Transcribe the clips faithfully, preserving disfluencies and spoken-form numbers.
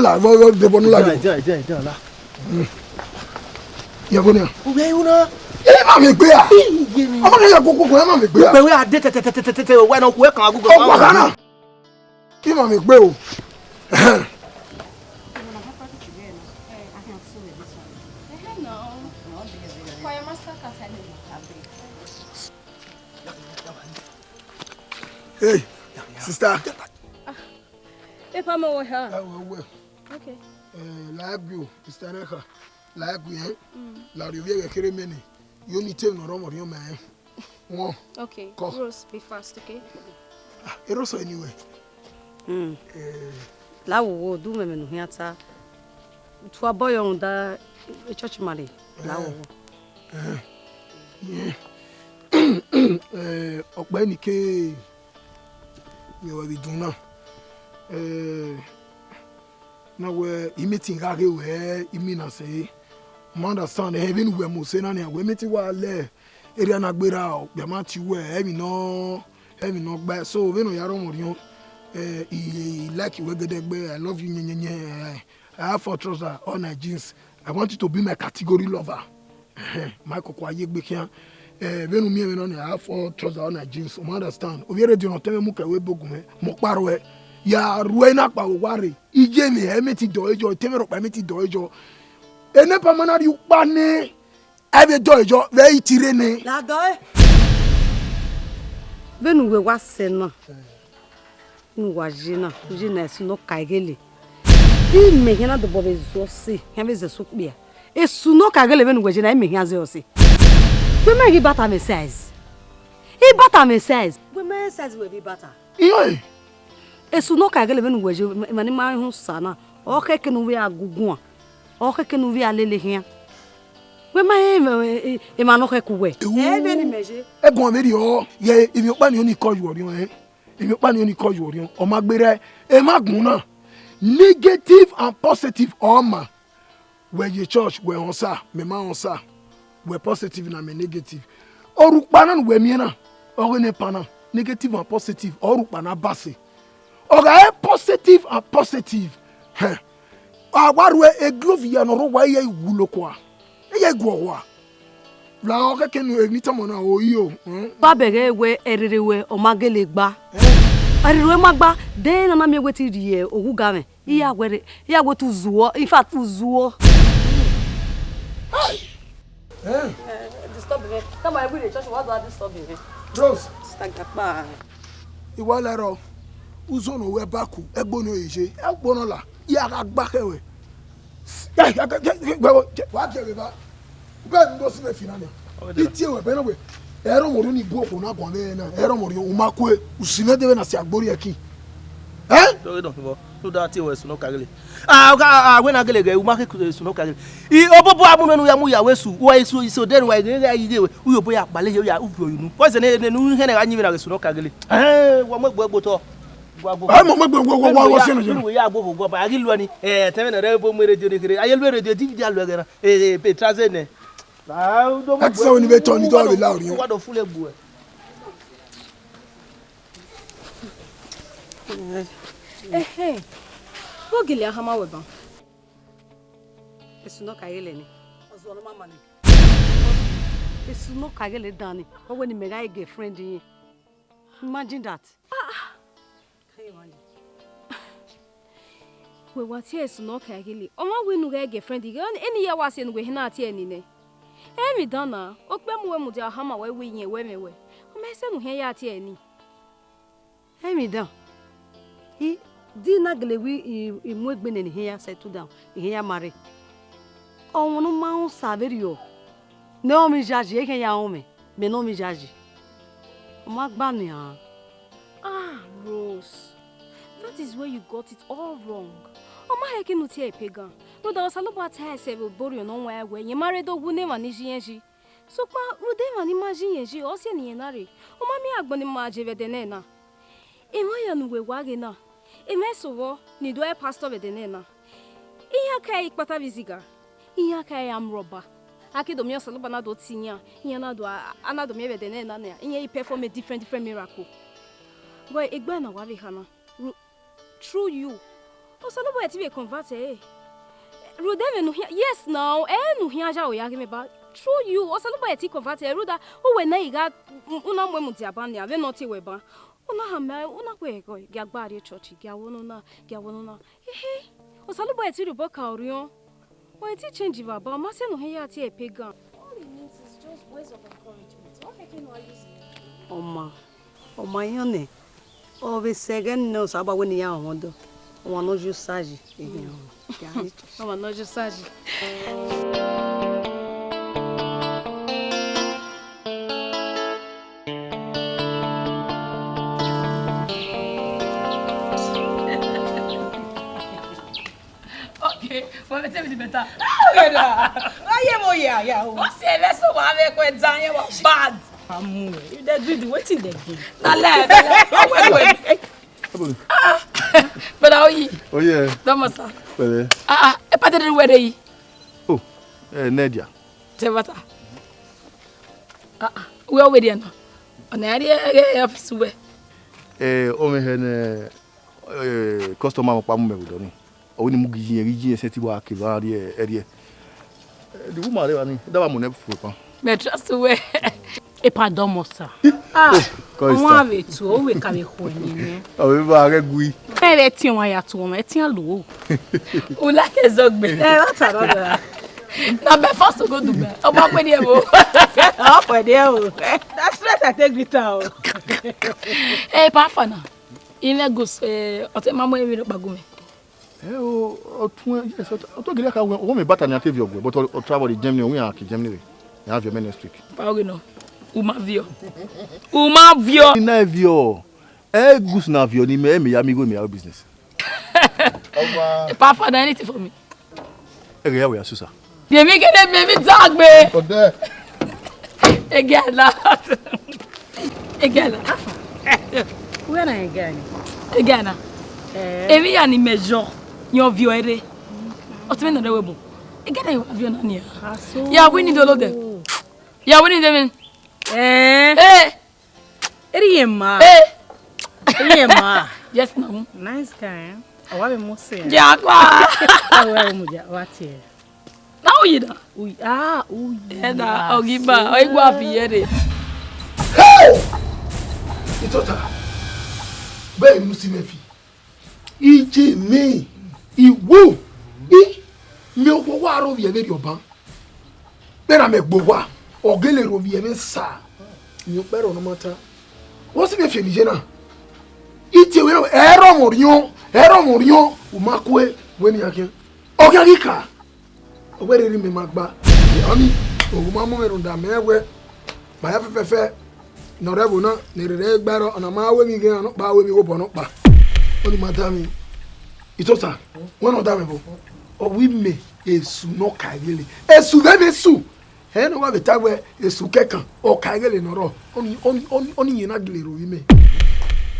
la, vọ, vọ, de bọ nu la. Jẹ, jẹ, jẹ, jẹ la. Ya bọ nia. U ghe u na. E ma mi gbe a. Iye mi. Ọmọ ne ya koko ko, e ma mi gbe a. Gbe we a de te te te te te te te, we na ku e kan agugu. Ọ wa kana. E ma mi gbe o. Hey, sister. Epa mo we ha. Ẹ wẹ wẹ. Okay. Eh, la gu, sister Neha. La gu, eh? Mm. La ri ovbi ẹghẹ kere mẹ ni. Yo ni te nọ rọ mọ riọn mẹ, eh? Wọn. Okay, kọ. Rose, be fast, okay? Ah, Rose anyway. Mm. Eh. La wo wo, du mẹ mẹ nu hian ta. Tu abọ yọ rhunmwuda church ma rre. La wo wo. Eh. Eh, ọkpa ni ke, ye wa bi dun na. Eh, na wẹ, imiti gha ghe wẹ, imi na sẹ, ma understand, eh, vbene uwẹ mu sẹ na nia, wẹ imiti wa lẹ, area na gberra, okpia ma tie uwẹ, emwi nọ, emwi nọ gbae, so, vbene ọ ya rọ mwẹ orhiọn, eh, I, I like you, wẹ gẹdẹgbẹ, I love you, nyẹnyẹnyẹ, eh, I have four trousers, all my jeans, I want you to be my category lover. Ẹhẹn, ma koko a ye egbe khian. Eh, vbene u miẹn mwẹ nọ nia, I have four trousers, all my jeans, u ma understand. Ovbi Radio ne ọ tẹ mwẹ mu kẹ wẹ ebogun mwẹ, mẹ ọkpa ruẹ. Ya ruẹ na kpa vbe owa rre, iye mwẹ, ẹ mẹ ti dọe yọ, etẹn mwẹ rhọkpa ẹ mẹ ti dọe yọ. Enepa ma na rhie ukpa nẹ, ẹ vbe dọe yọ, vbe ẹ i ti rre nẹ. La dọe. Vbene uwẹ wa sẹ na, ne uwa ye na, u ye na esu ne ọ ka ighele. Imẹ khian na dobọ vbe zẹ ọse, khian vbe zẹ ọse okpia. Esu ne ọ ka ighele vbene uwẹ ye na, imẹ khian zẹ ọse. Wẹ ma ghi bata mwẹ size. I bata mwẹ size. Wẹ ma size wẹ vbe bata. Iye. Esu ne ọ ka ighele vbene uwẹ ye, emwa ni ma họn osa na, ọ khẹke ne u vbe a gu guan, ọ khẹke ne u vbe a lele khian. Wẹ ma rẹn emwa ne ọ khẹke uwẹ. Ẹ vbene imẹ ye. Ẹguọn vberriọ, ye emwi ọkpa ni ọni kọ ye orhiọn, eh? Emwi ọkpa ni ọni kọ ye orhiọn, ọ ma gberra, emwa agbọn na. Negative and positive ọ ma. Wẹ ye church, wẹ họn osa, mẹ ma họn osa. Wẹ positive na, mẹ negative. Orhukpa na ne uwẹ miẹn na, ọghe Enepa na, negative and positive, ọ rhukpa na base. Ọ gha re positive and positive. Hẹn. A wa ru eglovi ya ne ọ rre owa, iye i wulo kua. Iye i guọ owa. Vbe ọ khẹke ne emwi tama na o, iyo, hmm? Ba bẹghe wẹ ẹrere wẹ ọ ma gele gba. Eh. Ẹrere wẹ ma gba, de na na miẹn wẹ te rhie oghuga mwẹ. Iye a wẹ rre, iye a wẹ te u zuọ, in fact, u zuọ. Hey! Eh. Disturb me. Come on, every day, church, what do I disturb me? Rose. Sister Gakpa. Iwa lẹrọ, uzọ ne uwẹ ba ku, ẹgbo ne ọ ye, ẹgbo nọ la, ya gha gba khẹ wẹ. Wa jẹ vbe ba. Ubẹ ni do si vbe fina nẹ. I tie wẹ bẹn wẹ. Ẹrọ mọ ni bu okhuo na guan vbe na. Ẹrọ mọ ni u ma kue, u si nẹ dẹ vbe na si agbori ẹki. Eh? Do do bo. Nu da tie wẹ esu ne ọ ka gele. Ah, oka, ah, wẹ na gele ghe, u ma ke esu ne ọ ka gele. I obobo amu nenu ya mu ya wẹ esu, wa esu iso de wa ghe ghe ghe wẹ. U yo bo ya kpale ye ya u vio unu. Poison ne ne nu hẹn gha yin vbe na ghe esu ne ọ ka gele. Eh, wa mu egbe egbe otọ. Wa gbo. Ẹ mọ mọ gbe wọ wọ wọ wọ sẹnẹ yẹn. Inu ya gbo gbo ba agi luẹ ni. Eh, tẹmẹ na rẹ bo mu radio ni kere. Aye lu radio di video luẹ gẹra. Eh, eh, pe traze nẹ. Ah, u do mu. Ẹ ti sẹ wẹ ni vbe tọ ni dọ vbe la orin. Wa do fule gbu ẹ. Ehe. Wo gele a hama wẹ ban. Esu nọ ka gele ni. Ọzọ nọ ma ma ni. Esu nọ ka gele dan ni. Ọ wẹ ne imẹ gha girlfriend yin. Imagine that. Can you imagine? Wẹ wa tie esu nọ ka gele. Ọ ma wẹ ne u ghe girlfriend ghe. Eni ya wa si enu wẹ hẹ na tie ni nẹ. Emwi dan na, okpia mu wẹ mudia hama wẹ wẹ iyẹn wẹ mwẹ wẹ. Ọ ma sẹ ne u hẹ ya tie ni. Emwi dan, I di na gele wẹ I, I mu egbe nẹ ne I hẹ ya settle down, I hẹ ya marry. Ọmwa ne u ma rẹn osa vberriọ, ne ọ mwẹ iyayi, e hẹ ya rẹn mwẹ, mẹ ne ọ mwẹ iyayi. Ọ ma gba nian. Ah, Rose, that is where you got it all wrong. Ọ ma hẹ ke unu tie pagan. Rhunmwuda Osanobua ta ẹsẹ vbe oborriọ ne ọ wan wẹ, iyẹn ma rre do wu ne emwa ni zẹ irẹn yi. Sokpan rhunmwuda emwa ni ma zẹ irẹn yi, ọ siẹ ne irẹn na rre. Ọ ma miẹn agbọn ne ima je vbe ẹdẹ nẹ na. Emwa hia ne uwẹ wa ghe na, emwa eso vbọ ni do ẹ pastor vbe ẹdẹ nẹ na. Iran ka ẹre ikpata vbe iziga, iran ka ẹre armed robber. A ke do miẹn Osanobua na do tie iran, iran na do a, a na do miẹn vbe ẹdẹ nẹ na nian, iran i perform different different miracle. But egbe na wa vbe kha na, ru-, through you, Osanobua ti vbe convert ẹre. Rhunmwuda ẹmwẹ ne u khian, yes now, ẹre ne u khian ya aro ya ghe mwẹ ba. Through you, Osanobua ti convert ẹre, rhunmwuda uwẹ na i gha, u na mu ẹmwẹ dia ban nian, vbene ọ tie wẹ ban. U na hama, u na wẹ ẹghẹ, gia gba rrie church, gia wẹ ọnọna, gia wẹ ọnọna. Ehe, Osanobua ti rhie obọ ka orhiọn. Wẹ ti change vbe aba, ọ ma sẹ ne u hẹ ya tie pagan. All he needs is just words of encouragement. Why can't you use it? Ọ ma, ọ ma yan nẹ. Ọ vbe sẹ ẹghẹ ne Osanobua wẹ ne iran họn dọ. Ọmwa ne ọ ye osayi, ehe, ọmwa ne ọ ye osayi. Okay, well, tell me the better. Why you mo ya ya o? What's the best of our record? Bad. Amu, you dey do the wetin dey do. Na lie, na lie. Oh, wait, wait. Ah, brother, how you? Oh yeah. Don't matter. Pẹ̀lẹ́. Ah, ah, e pate de where dey? Oh, eh, Nadia. Tevata. Ah, ah, where we dey now? Ọna ẹ rrie office wẹ? Eh, ọ mwẹ hẹ ne, eh, customer ọkpa mu mẹ vbe odọ ni. Ọ wẹ ne I mu ghi yi ẹn, ghi yi ẹn sẹtin wa kevbe a rrie ẹrriẹ. Eh, the woman rre evba ni, da wa mu nẹ fo pan. Mẹ trust wẹ. Epa dọmọ sa. Ah, ọmọ ave tu, o wẹ ka vbe khuẹ ni nẹ. Ọ vbe ba ghẹ gui. Ẹ vbe ẹtin ọmwa ya tu ọmwa, ẹtin a lo. U like ẹzọgbe. Ẹ, ọ ta rọ da. Na bẹ first go Dubai. Ọ ma pẹ ni ẹvbo. Ọ pẹ ni ẹvbo. That's right, I take it out. Ẹ pa afa na. Imẹ go, eh, ọtẹ ma mu emwi rhọkpa gu mẹ. Ẹ o, ọtun, yes, ọtun gele ka wẹ, ọ mẹ bata ni a te viọ ọguẹ, but ọ travel the Germany, ọ wẹ iran ke Germany re. Iran viọ mẹ next week. Pa oge nọ. U ma viọ. U ma viọ. I na viọ. Ẹ gus na viọ ni mẹ, ẹ mẹ ya mi go, mẹ ya business. Ọba. Pa afa na anything for me. Ẹ gẹ ya wẹ ya susa. Yemi gele mi mi dagbe. Ọdẹ. Egala. Egala. Afa. Where na egala? Egala. Eh. Emi ya ni mẹ yọ. Yọ viọ ẹre. Ọtí mi nọ rẹ wẹ bọ. Egala yọ viọ na ni. Aso. Ya wini dolo dẹ. Ya wini dẹ mi. Eh. Eh. Eri ye ma. Eh. Eri ye ma. Yes, mama. Nice guy. Awa be mo se. Jagua. Awa be mo ja wa tie. Na uyi da. Uyi, ah, uyi. Ena ogiba, oigwa bi yere. Hey! Itota. Be musi mefi. Ije mi. Iwu. I mi owo wa ro vie veri oban. Bena me gbo wa. Ọ gele rhovbiẹ vbe esa, iyẹn ukpẹ rrọọ ne ọ ma ta. Wẹ si vbe fi eni ye na? Itie wẹ, ẹ rọ mwẹ orhiọn, ẹ rọ mwẹ orhiọn, u ma kue, wẹ ne iran khian. Ọ khian ghi ka, ọ wẹ rhirhi mẹ ma gba. Ọni, u ma mu mwẹ rhunmwuda mẹ wẹ, ma ya fẹfẹfẹ, ne ọ rre ẹvbo na, ne erre rẹ gba rrọọ, ọna ma wẹ emwi ghe iran nọkpa, wẹ emwi ghe obọ nọkpa. Ọni ma da mwẹ, Itosa, wẹ ne ọ da mwẹ vbo? Ọ wẹ imẹ, esu ne ọ ka gele. Esu vbe emwi esu. Ẹ ne wa vbe ta wẹ esu kẹkan, ọ ka gele ne ọ rrọọ, ọni, ọni, ọni, ọni iyẹn na gele rhovbiẹ imẹ.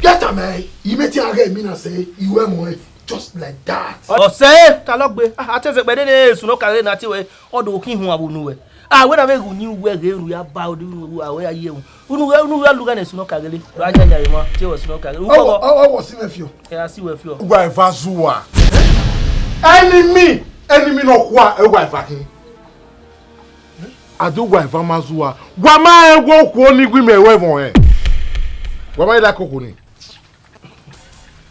Get am, eh, imẹ te a ghe mi na sẹ, I wẹ mu ẹn, just like that. Ọsẹ, ta lọ gbe, a, a te zẹ kpẹdẹ ne esu ne ọ ka gele na tie wẹ, ọ do khin hun avbe unu wẹ. A wẹ na vbe ghẹ uni wẹ ghe ru ya ba odi unu wẹ, a wẹ ya ye ẹwu. Unu wẹ, unu wẹ lugha ne esu ne ọ ka gele, ra ya ya emwa, tie wẹ esu ne ọ ka gele. Ọ wọ, ọ wọ si mwẹ fiọ. Ẹ a si wẹ fiọ. Uwa eva zuwa. Enemy, enemy nọ khua, ẹ uwa eva khin. A do wa eva ma zuwa. Wa ma rẹn wẹ okhuo ni gu imẹ ru ẹvbo ẹn. Wa ma like okhuo ni.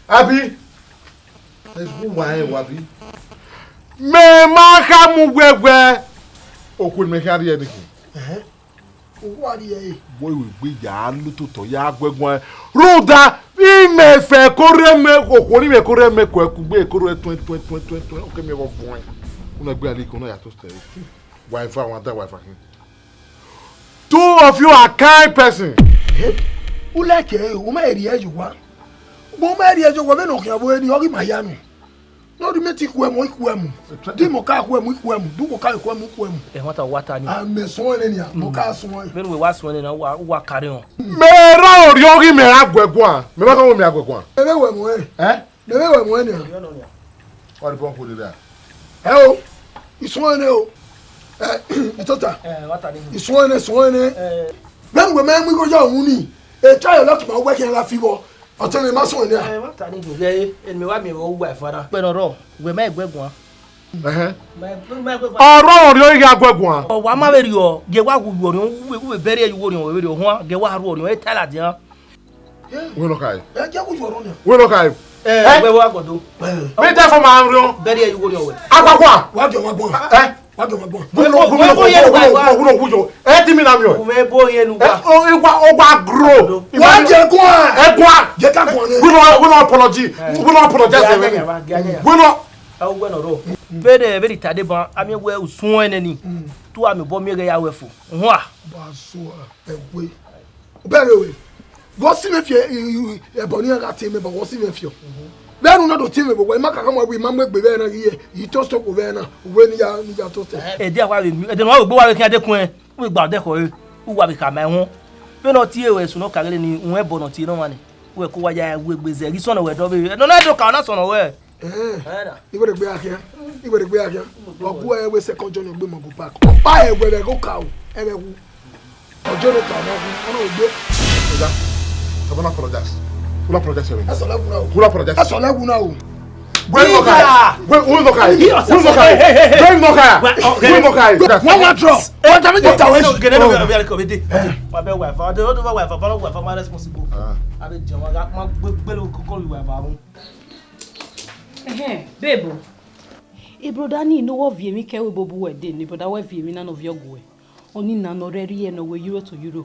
Abi? Ẹ gu wa rẹn wa bi. Mẹ ma kha mu wẹwẹ. Okhuo ne mẹ khian rhie ni khin. Ẹhẹn. Okhuo a rhie ẹre. Wẹ wẹ egbe ya lu totọ ya gu ẹguae. Rhunmwuda, imẹ fẹ ko rre mẹ, okhuo ni mẹ ko rre mẹ kuẹ kugbe ko rre tuẹn, tuẹn, tuẹn, tuẹn, tuẹn. Okẹ mẹ vbọ vuẹn. Unu egbe a rhie ko na ya to sẹ. Wa eva, wa da wa eva khin. Two of you are kind person. Eh? U like ẹre, u ma rhie ẹre ye owa. Ugbẹn u ma rhie ẹre ye owa, vbene ọ khian vbe eni, ọ ghi ma ya nọ. Ne ọ rhie mẹ te I khuẹ mu, I khuẹ mu. Di mọ ka khuẹ mu, I khuẹ mu. Du mọ ka khuẹ mu, I khuẹ mu. Ẹmwata wa ta ni. A mẹ suẹn nẹ nia, mọ ka suẹn. Vbene uwẹ wa suẹn nẹ na, uwa, uwa kare họn. Mẹ rrọọ orhiọn ghi mẹ ra gu ẹguae. Mẹ ma kha wẹ mẹ ra gu ẹguae. Ẹ vbe wẹ mu ẹn. Ẹ? Mẹ vbe wẹ mu ẹn nia. Ọ rhie bọ khuo lele a. Ẹ o, I suẹn nẹ o. Ẹ, Itota. Ẹ, wa ta ni. I suẹn nẹ, suẹn nẹ. Ẹ. Vbene uwẹ ma mu igho ya unu ni, e try your luck ma uwẹ khian gha fi vbọ. Ọtẹn mwẹ ma suẹn nia. Ẹ, wa ta ni gun ghe, eni mẹ wa miẹn vbe uwa ẹfa na. Kpẹrọ rọ, wẹ ma ẹguẹ guan. Ẹhẹn. Ma ẹguẹ, ma ẹguẹ guan. Ọrọre ọrriọ ighe a gu ẹguan. Ọ wa ma vbe rriọ, gie wa wu orhiọn, u vbe bẹrriẹ ye uwu orhiọn, vbe rriọ huan, gie wa rhu orhiọn, e ta ladian. Wẹ nọ khae. Ẹ, gie wu orhiọn nia. Wẹ nọ khae. Ẹ, ẹ? Wẹ wa gọdo. Ẹ. Vbe tẹ fọ ma rhiọn. Bẹrriẹ ye uwu orhiọn wẹ. Agbagba. Wa gie ọmwa gbọn. Ẹ? Wa gie ọmwa gbọn. Wẹ nọ, wẹ nọ, wẹ nọ, wẹ nọ. Ẹ ti mi na miẹn. Wẹ bo yẹn nu wa. Ẹ, o, igua, ogua gro. Wa je guan. Ẹ guan. Je ka guan nẹ. Wẹ nọ, wẹ nọ apology. Wẹ nọ apologize. Wẹ nọ. Ẹ wẹ nọ rọ. Vbe de, vbe de ta deba, a miẹn wẹ usun ẹnẹ ni. Tu a miẹn obọ miẹn ghẹ ya wẹ fo. Hua. Ba so a, ẹ wẹ. Bẹrẹ wẹ. Vbọ si mwẹ fiọ, i, i, i, ẹbọ ne iran gha tie mẹ, but vbọ si mwẹ fiọ. Vbene u na do tie mwẹ vbe owa, I ma ka khama wẹ I ma mu egbe vbe ẹre na ghi ye, I toast okhuo vbe ẹre na, uwẹ ne I ya, ne I ya toast ẹre. Ẹdẹ wa vbe, ẹdẹ ne wa vbe gbe uwa vbe khian dekun ẹn, u vbe gba ọdẹkhọ ẹre, u wa vbe khama ẹhọn. Vbene ọ tie ruẹ eso ne ọ ka gele ni, uhẹn ẹbọ ne ọ tie ne ọmwa ni, wẹ ko wa ya wu egbe zẹ, ghi sọnnọ wẹ dọ vbe, nọ na do ka ọ na sọnnọ wẹ. Ẹhẹn. Ẹ na. I wẹ rhe gbe a khian, I wẹ rhe gbe a khian. Ọ gu ẹre wẹ second journey ọ gbe Mango Park. Ọ kpa ẹre wẹ vbe ẹghẹ okaro, ẹghẹ wu. Ọjọ́ ló kà ọmọ ọkùnrin, ọmọ ògbé. Ọ̀gá, ẹ bọ́ náà apologize. Who apologize to me? Ẹ sọ lẹ́kùn náà o. Who apologize? Ẹ sọ lẹ́kùn náà o. Where you look at? Where, who look at? Who look at? Where you look at? Wọ́n wá drọ. Wọ́n tàbí jẹ́ tàwé. Gẹ́gẹ́ bí ọ̀bẹ alẹ́ kọ̀wé dé. Wà á bẹ wà á fa, ọdún wà á fa, bọ́lá wà á fa, máa responsible. A bẹ jẹun, ọ̀gá máa gbé gbélé kókó ìwà ìbámu. Ẹhẹn, babe o. E brother ni ne wọ viẹ emwi kẹ wẹ bobu wẹ de, ne brother wẹ viẹ emwi na nọ viọ gu wẹ. Ọni na nọ rhẹrhiẹ nọ wẹ Euro to Euro.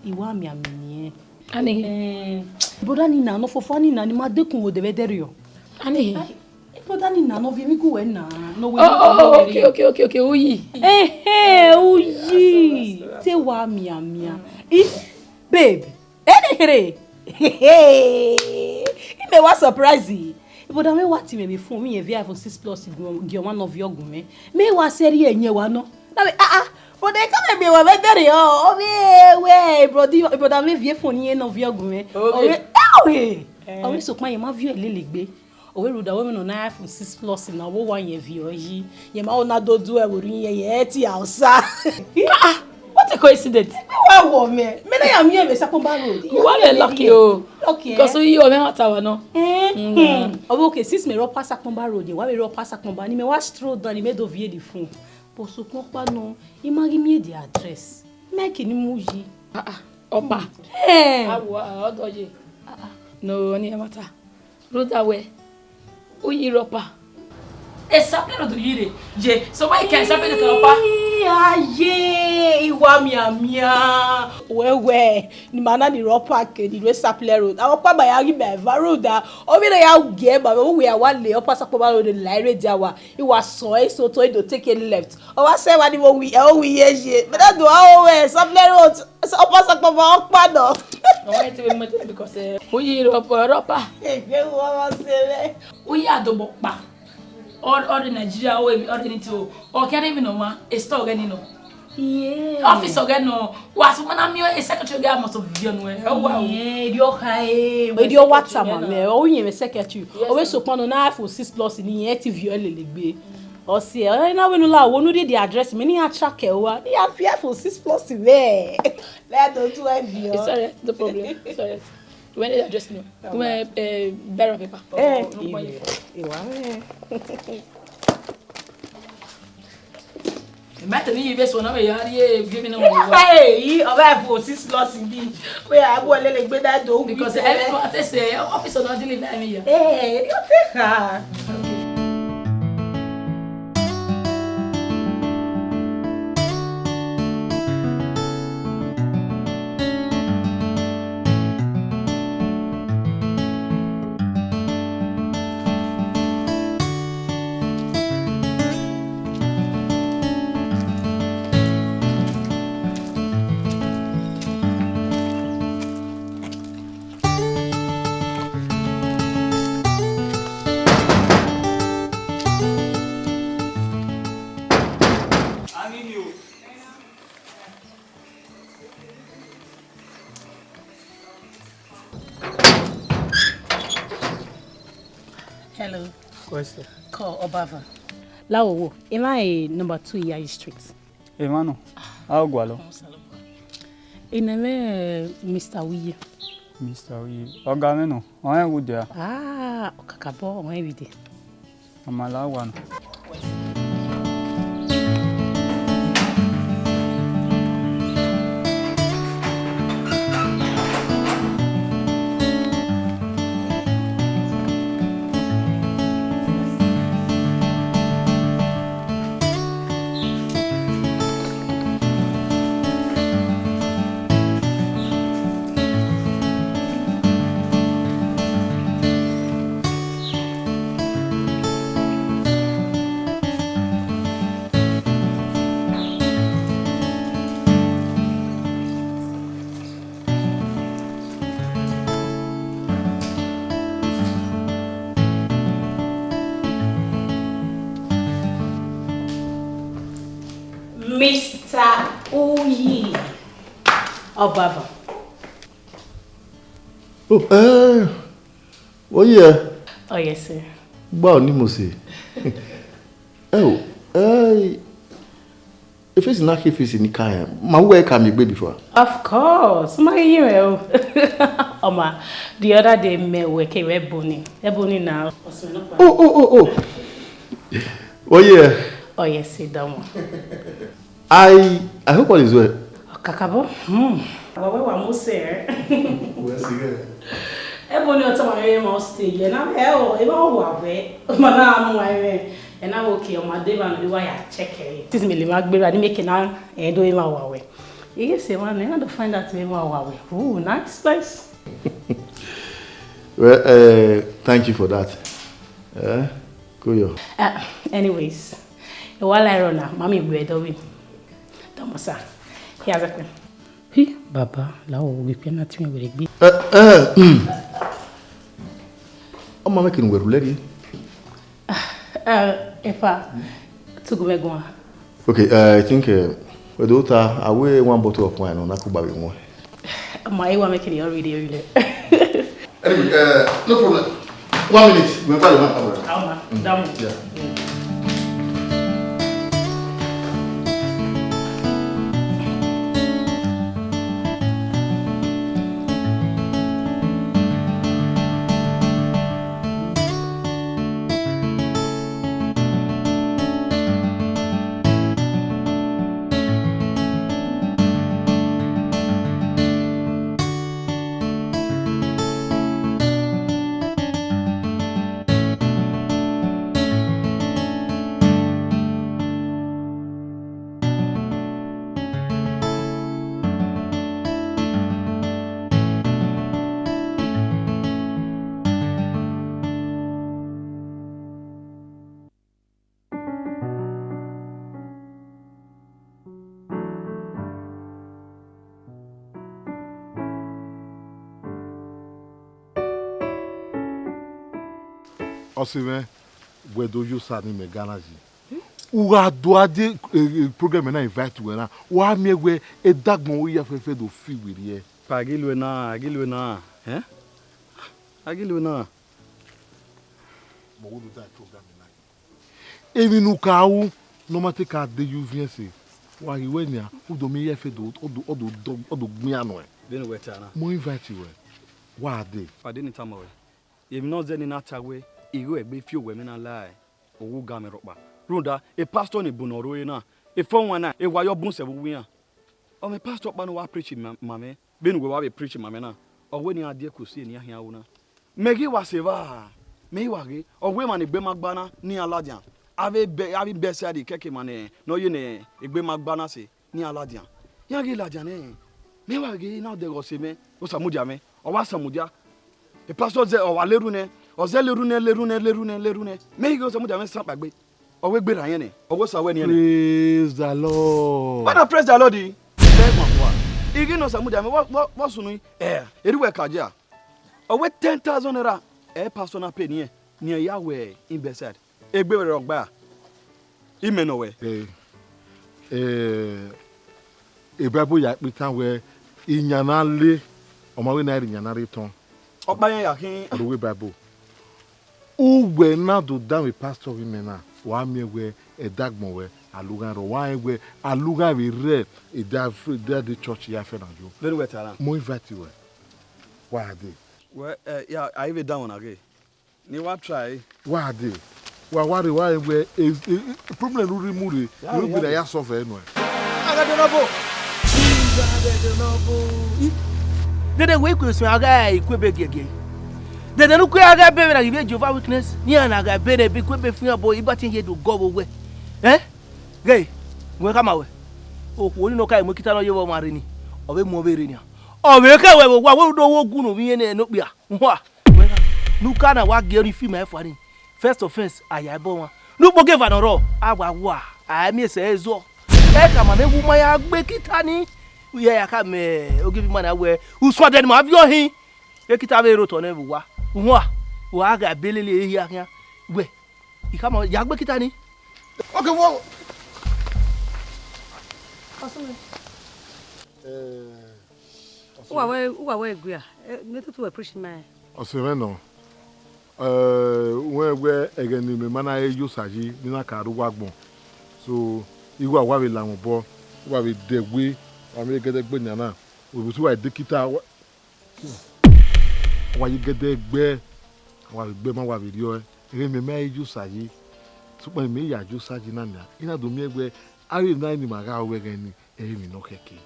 I wa mianmian niẹn. Ani. Eh, brother ni na nọ fofo ni na ni ma dekun wo de vbe dẹrriọ. Ani. Eh, brother ni na nọ viẹ emwi gu wẹ na, nọ wẹ Oh, Euro to oh, Euro. Okay, okay, okay, okay. Uyi. Eh, eh, uyi. Te wa mianmian. I, babe. Ene here. Imẹ wa surprise. Ibodamwẹ wa tie mwẹ vbe phone, vbe irẹn viẹ iPhone six Plus gie ọmwa nọ viọ gu mwẹ. Mẹ wa sẹrriọ ẹyẹn wa nọ. Na vbe, ah, ah. Brother, ka mẹ gbe wa vbe dẹrriọ. Ọ vbe wẹ, brother, Ibodamwẹ viẹ phone ne ọ viọ gu mwẹ. Okay. Ọ vbe, eh, okay. Eh. Ọ vbe sokpan, irẹn ma viọ lele egbe. Ọ vbe rhunmwuda wẹ vbene ọ na iPhone six Plus na, ọ vbe wa irẹn viọ yi. Irẹn ma ho na do du ẹvbo rhie irẹn, irẹn ti Hausa. Ah, ah, what a coincidence. Wa wọ mẹ, mẹ na ya miẹn vbe Sakpọnba Road. Wa vbe lucky o. Lucky, eh? Because uyi ọmọ ẹmwata wa nọ. Mm. Mm. Ọ vbe okay, since mẹ rre ọpa Sakpọnba Road, wa vbe rre ọpa Sakpọnba, ne mẹ wa stroll down, ne mẹ do viẹ the phone. But sokpan ọkpa nọ, I ma ghi miẹn the address. Mẹ ke ni mu yi. Ah, ah, ọpa. Eh. Awo, ah, ọdọ ye. Ah, ah. No, ọni ẹmwata. Rhunmwuda wẹ, uyi rre ọpa. Esa pẹrẹ do yi rre. Ye, so why you can esa pẹrẹ do ọpa? Aye, I wa mianmian. Wẹ wẹ, ne ima na ni rre park, ni rre Sapele Road. Avbe ọkpa ma ya ghi ma eva road a. Ovbi na ya gie ma vbe uwẹ a wa le Upper Sapele Road la ere dia wa. I wa sọn eso to, I do take a left. Ọ wa sẹ wa ni vbe owi, ẹ owi ye ye. Mẹ na do a o wẹ Sapele Road. Upper Sapele ọkpa nọ. Ọ wa te vbe mẹ because, eh, uyi rọpa, rọpa. Egbe wo wa se vbe. Uyi adobọ kpa. Ọ, ọ rre Nigeria, ọ rre, ọ rre ni to. Ọ kẹre vbe nọ ma, e store ọghẹ ni nọ. Yeah. Office ọghẹ nọ. Wa so mana miẹn e secretary ọghẹ a must viọ nuẹ. Ọ wa o. Yeah, edi ọ kha e. Edi ọ wa tama mẹ, ọ yẹn vbe secretary. Yes, ọ vbe sir. Sokpan nọ na iPhone six Plus ni yẹn ti viọ lele gbe. Ọ si ẹ, ọ na wẹ ne u la wo ne u rhie the address mẹ, ne I ya track ẹ ua, ne I ya fi iPhone six Plus vẹ. Let those who have you. It's alright, no problem. It's alright. When they address me, when, eh, bearer of paper. Eh, no problem. Iwa, eh. Ẹ ma tẹ ne I ye vbe suẹn na, mẹ ya rhie vbe mi na. Hey, ọ vbe iPhone six Plus indeed. Wẹ a bu lele gbe da do. Because every time I say, office na deliver me here. Eh, you take her. Hello. Question. Call Obava. Lawowo, emwa e number two Iyayi Street. Emwa nọ, a gualọ. Enẹ mwẹ Mister Wiye. Mister Wiye. Ọga mwẹ nọ, ọ rẹn vbe odẹ a? Ah, ọ kakabọ, ọ rẹn vbe odẹ. Ọ ma la owa nọ. Mister Uyi Obava. Oh, eh, oh yeah. Oh yes, sir. Gba ọ ni mo se. Ẹ o, eh, efesi na ke efesi ni ka rẹn. Ma wẹ ka miẹn egbe before. Of course, ma ghi ye mwẹ o. Ọma, the other day mẹ wẹ ke wẹ Ebony. Ebony na. Oh, oh, oh, oh. Oh yeah. Oh yes, sit down. I, I hope all is well. Kakabọ. Hmm. Wa wẹ wa mu sẹ. Wẹ si gẹ. Ebony ọ tama rẹ ma stay ye na. Ẹ o, e ma wa wẹ. Ma na mu wa rẹ. Ẹ na wo ke ọma de ma ni wa ya check ẹ. This me le ma gbera ni make na e do e ma wa wẹ. Iye se wa ne, I don't find that me wa wa wẹ. Ooh, nice place. Well, uh, thank you for that. Eh? Koyo. Uh, anyways, e wa la iro na, mami gbe do wi. Domosa. He has a queen. Hi, baba, la o wi pe na ti mi were gbe. Eh, eh, mm. Ọma mwẹ kene uwẹ rhulẹ rrie. Ah, eh, epa, tugu mwẹ guan. Okay, uh, I think, uh, we do ta, I wear one bottle of wine, ọ na kugba vbe wọn. Ma, e wa make it already, already. Anyway, uh, no problem. One minute, we call the man. Ọma, damu. Yeah. Ọse mwẹ, wẹ do yo osa ne imẹ ga na yi. U gha do a die, eh, eh, program na invite wẹ na, wa miẹn wẹ edagbọn wẹ ya fẹfẹ do fi werriẹ. Pa, a ghi lu ena, a ghi lu ena, eh? A ghi lu ena. Mẹ wo do da program na. Emwi ne u ka ru ne ọ ma te ka de ye uviẹn ẹse, wa ghi wẹ nian, u do miẹn iye ẹfe do, ọ do, ọ do, ọ do gbian nuẹn. Vbene uwẹ ta na. Mo invite wẹ, wa dee. Wa de ne I tama ruẹ, emwi ne ọ zẹ ne I na ta wẹ, I ghe ẹgbe fi owẹ mwẹ na la owa ugamwẹ rhọkpa. Rhunmwuda, e pastor ni bun ne ọ rre na, efọnwan na, ewa yọ bun sẹ vbe uwu iran. Ọ mwẹ pastor ọkpa ne ọ wa preach ma, ma mwẹ, vbene uwẹ wa vbe preach ma mwẹ na, ọ wẹ ne iran die ẹkuosi ne iran khian ru na. Mẹ ghi wa sẹ evba, mẹ ghi wa ghe, ọ wẹ emwa ne egbe ma gba na ne iran ladian. Avbe bẹ, avbe bẹsiadi kẹkẹ emwa ne, ne ọ ye ne egbe ma gba na sẹ, ne iran ladian. Iran ghi ladian nẹ, mẹ wa ghe na dẹghe ọse mwẹ, Osamudia mwẹ, ọ wa samudia. E pastor zẹ, ọ wa lerhu nẹ, ọ zẹ lerhu nẹ, lerhu nẹ, lerhu nẹ, lerhu nẹ. Mẹ ghi ghe Osamudia mwẹ san kpaegbe. Ọ wẹ gberra yẹn nẹ, ọ wẹ Osa wẹ niẹn nẹ. Praise the Lord. Wẹ na praise the Lord. Ẹ ma fua. I ghi nọ Osamudia mwẹ, vbọ, vbọ, vbọ sunu, ẹ, erriọ uwẹ ka dia. Ọ wẹ ten thousand naira, ẹ pastor na pay niẹn, ne iran ya wẹ in bedside. Egbe vbe rre ọgba, imẹ nọ wẹ. Eh, eh, e Bible ya kpe itan wẹ, iyan na le, ọ ma wẹ ne a rhie iyan na rre etọn. Ọkpa iran ya khin. Ọ do wẹ Bible. Uwẹ na do danmwẹ pastor ghi mẹ na, wa miẹn wẹ ẹdagbọn wẹ, alughan rrọọ, wa rẹn wẹ alughan vbe rre, e da, e da de church ya fẹ na yo. Vbene uwẹ ta na. Mo invite wẹ, wa dee. Wẹ, ẹ, ya, a i vbe danmwẹ na ghe. Ne I wa try. Wa dee. Wa, wa rre, wa rẹn wẹ, e, e, e, problem ne u rhie mu rre, ne u gbe na ya solve ẹre nuẹn. Aghadẹ ne ọ bo. Aghadẹ ne ọ bo. I, dede wẹ i kue suẹn a gha i kue ebe giẹgiẹ. Dede ne u kue a gha ebe vbe na ghi vbe Jehovah Witness, ne iran na gha ebe ne ebe i kue ebe fian bo, i ba tiẹn ye do gọ vbe owẹ. Ẹn? Ghe, wẹ khama wẹ. Okhuo ni nọ ka mu ekita ne ọ ye vbe ọmwa rre ni, ọ vbe mu ọvbehe rre nian. Ọ vbe khẹ wẹ vbe owa, wẹ u do wo gu ne ovbi irẹn ne okpia. Uhua, wẹ na, ne u ka na wa gie ọnii fi ima ẹfuani. First offense, a ya ẹbọ ọmwa. Ne u kpogieva ne ọ rrọọ, a wa wa, a i miẹn sẹ ẹre zọ. Ẹ ka ma mwẹ wu ma ya gbe ekita ni. U ya ya ka mẹ ogieva ima na wẹ, usuadẹ ne ima viọ hin. Ekita vbe rre otọ nẹ vbe owa. Uhua, wa gha belele ehia khian. Wẹ, I khama, ya gbe ekita ni. Okay, wo. Ọsẹ mwẹ. Eh, Uwa wẹ, uwa wẹ egui a? Eh, mẹ tutu wẹ preach ma. Ọse mwẹ nọ. Eh, wẹ wẹ ẹghẹ ne imẹ ma na re ye Osa yi, ne I na ka rre uwu agbọn. So, igho a wa vbe la mwẹ obọ, wa vbe dẹ we, wa vbe gẹdẹ gbe nian na. Orusi wa dekita, wa, wa ye gẹdẹ gbe, wa vbe gbe ma wa vbe rriọe. Ẹghẹ ne imẹ ma re ye Osa yi, sokpan imẹ ya ye Osa yi na nian, I na do miẹn wẹ, avbe emwi na ni ma gha ru ẹghẹ ni, ẹre emwi ne ọ khẹke,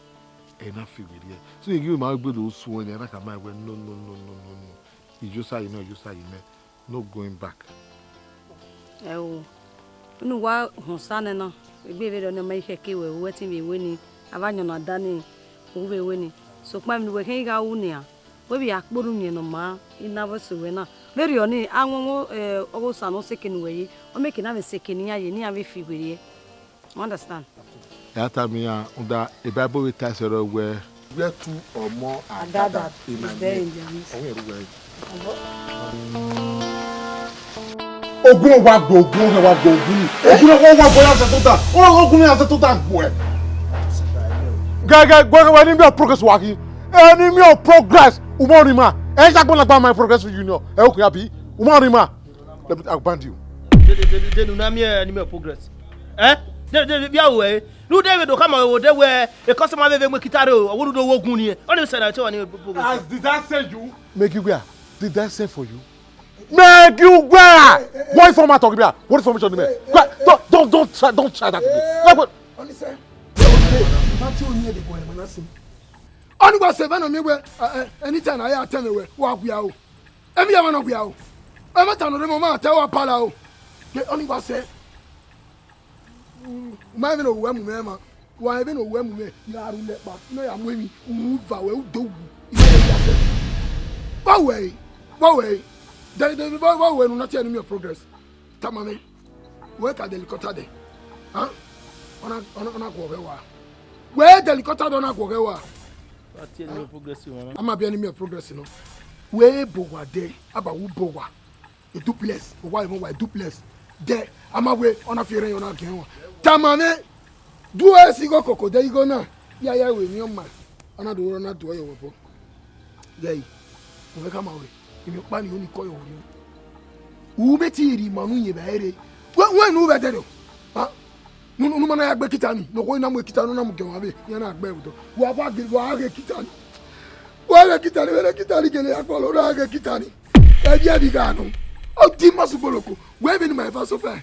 ẹ na fi werriẹ. So, I ghi ma gbe do suẹn nẹ, a na khama wẹ, no, no, no, no, no, no. I ye Osa yi nẹ, I ye Osa yi nẹ. No going back. Ẹo, unu wa họn osa nẹ na, egbe vberriọ ne ọ ma i khẹke wẹ, u wẹ ẹtin vbe wẹ ni, a vbe ayọn na da ni, u vbe wẹ ni. Sokpan emwi ne uwẹ khian gha ru nian, wẹ vbe ya kpe orhu uyẹn ne ọ maa, I na vbe sẹ uwẹ na. Vberriọ ni, a wọn wọn, eh, ọghe osa ne ọ sẹ eke ne uwẹ ye, ọ miẹn eke ne a vbe sẹ eke ne iran ye, ne iran vbe fi werriẹ. You understand? Ya tama iran, rhunmwuda Bible vbe ta ẹsẹrẹ wẹẹ, "Wẹ tu ọmọ Adada in my name." Ọmọ ẹre wẹẹ. Ogun wa gbọ, ogun wa gbọ, ogun. Ogun wa gbọ ya sẹ tota. Ogun ya sẹ tota gbọ. Gẹgẹ, gẹgẹ, enemy of progress wa khin. Enemy of progress. Umọ rima. Ẹ ya gbọna gba my progress union. Ẹ o khin abi. Umọ rima. Let me, I'll ban you. De, de, de, de, de, unu na miẹn enemy of progress. Eh? De, de, de, via wẹ. Unu de vbe do khama vbe ode wẹ, e customer vbe vbe mu ekita rre o, ọ wẹ unu do wo gun ni. Ọni sẹ na te wa ni progress. As did I say you? Make you where? Did I say for you? Make you where? What information talking about? What information do you make? Don't, don't, don't try, don't try that with me. Like what? Ọni sẹ. Mati o ni ede boy, man, I see. Ọni wa sẹ vẹ nọ miẹn wẹ, eh, eh, anytime I attend wẹ, wa wia o. Emwi ya mwa nọ wia o. Ẹmwata nọ rre mọ ma ta wa pala o. Ke ọni wa sẹ. U ma vbe ne owẹ mu mwẹ ma. Wa vbe ne owẹ mu mwẹ. Ya ru lẹ kpa. Ino ya mu emwi. U va wẹ u do wu. I ma ya sẹ. Wa wẹ. Wa wẹ. Dẹ, dẹ, wa, wa wẹ nu na tie enemy of progress. Tama mwẹ. Wẹ ka dẹlikọta dẹ. Ha? Ọna, ọna, ọna guọghẹ wa. Wẹ dẹlikọta dẹ ọna guọghẹ wa. Wa tie enemy of progress wọn na. A ma biẹ enemy of progress nọ. Wẹ bo wa dẹ, a ba wu bo wa. Duplex, owa emọ wa duplex. Dẹ, a ma wẹ, ọ na fi erhẹn yọ na giẹn wa. Tama mwẹ, du ẹ si igho koko de igho na, ya ya wẹ emwi ọma, ọ na do rọ na do ẹ yọ vbe obọ. Gẹi, u mwẹ khama wẹ, emwi ọkpa ni, oni kọ yọ wẹ. U mẹ te rhie ima unu yin evbare rre. Wẹ, wẹ ne u vbe dẹrriọ. Ha? Ne, ne u ma na ya gbe ekita ni, ne ọ na mu ekita ne ọ na mu gie ọmwa vbe, iran na gbe ẹre vbe odọ. Wa, wa ghe, wa ghe ekita ni. Wa ghe ekita ni, vbene ekita ni gele ya kpọlọ, u na ghe ekita ni. Ẹvbiẹ vbe gha nọ. Ọ di ima sugboloko. Wẹ vbene ima eva sọfẹ.